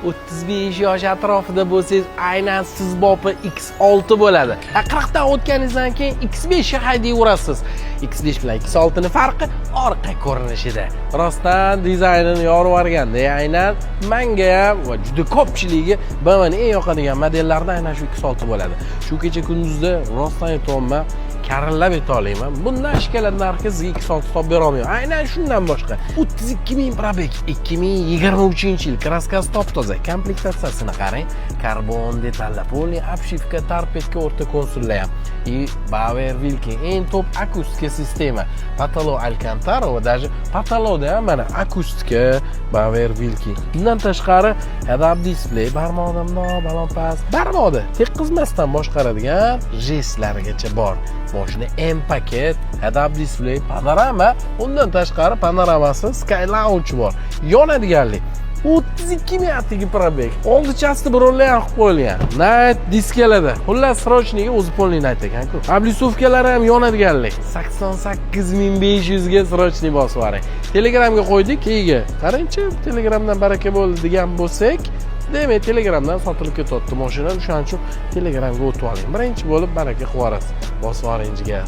35 yosh atrofida bo'lsangiz, aynan siz bopi X6 bo'ladi. A 40 dan o'tganingizdan keyin X5 ni haydayverasiz. X5 bilan X6 ni farqi orqa ko'rinishida. Rostdan dizaynini yorib yuborganda, aynan manga ham va juda ko'pchiligiga BMWning eng yoqadigan modellaridan aynan shu X6 bo'ladi. Shu kecha kunduzda, rostdan aytyapman, karillab ayta. Bundan шоколад narxi sizga X6 topib bera olmayman. Aynan shundan boshqa. 32 ming пробег, 2023-yil, краска si top toza. Komplektatsiyasini qarang. Karbon detallar, полный обшивка, торпедка, o'rta konsollar ham. И Bowers Wilkins eng top akustika sistema. Потолок Alcantara va даже потолок da ham mana akustika Bowers Wilkins. Bundan tashqari head-up display, barmoqda bundoq baland past, barmoqda tekkizmasdan boshqaradigan jestlargacha bor. Mashina M paket, head-up display, panorama, undan tashqari panoramasi Sky Lounge bor. Yonadiganlik. 32 ming atigi пробег. Oldi части bronlar ham qilib qo'yilgan. Night diskalarda. Xullas, срочный ga o'zi полный night ekan-ku. Облицовка lari ham yonadiganlik. 88 500 ga срочный bosib yuboring. Telegramga qo'ydik, keyiga. Qarangchi, Telegramdan baraka bo'ldi degan bo'lsak, demak, Telegramdan sotilib ketyapti mashina. O'shaning uchun Telegramga o'tib oling. Birinchi bo'lib baraka qilib yuborasiz. Bosib yuboring, jigar.